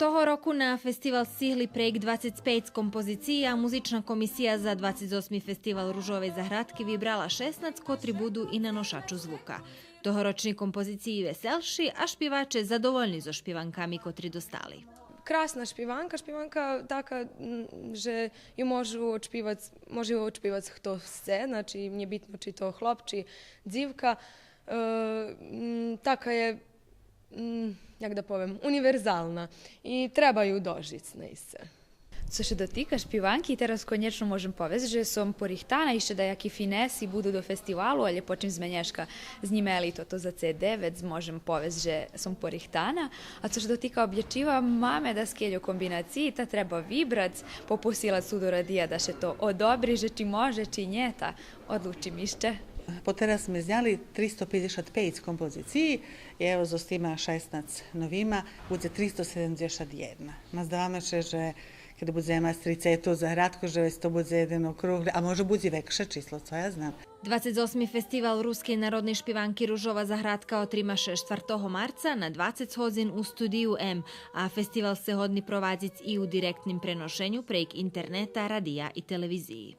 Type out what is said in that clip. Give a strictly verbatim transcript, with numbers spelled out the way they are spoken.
Того року на фестивал сцигли прейґ двацец пейц композициї, а музична комисия за двацец осми фестивал Ружовей заградки вибрала шеснац, котри буду и на ношачу звука. Тогорочни композициї веселши, а шпиваче задовольни зоз шпиванками котри достали. Красна шпиванка, шпиванка така, м, же ю можу одшпивац, може ю одшпивац хто сце, значи, нє битно чи то хлоп, чи дзивка. Е, м, така є, м, як да повем, универзална и треба ю дожиц наисце. Цо ше дотика шпиванки, тераз конєчно можем повесц же сом порихтана, ище даяки финеси буду до фестивалу, алє почим зме нєшка знїмели тото за С Д, вец можем повесц же сом порихтана. А цо ше дотика облєчива, маме даскельо комбинациї, та треба вибрац, попосилац ту до радия да ше то одобри, же чи може, чи нє, та одлучим ище. Потераз зме зняли тристо пейдзешат пейц композициї и ево зоз тима шеснац новима будзе тристо седемдзешат єдна. Наздаваме ше же кед будземе мац трицету заградку, же вец то будзе єден округли, а може будзе векше число, цо я знам. Двацец осми фестивал рускей народней шпиванки Ружова заградка отрима ше штвартого марца на двацец годзин у Студию М, а фестивал сце годни провадзиц и у директним преношеню прейґ интернета, радия и телевизиї.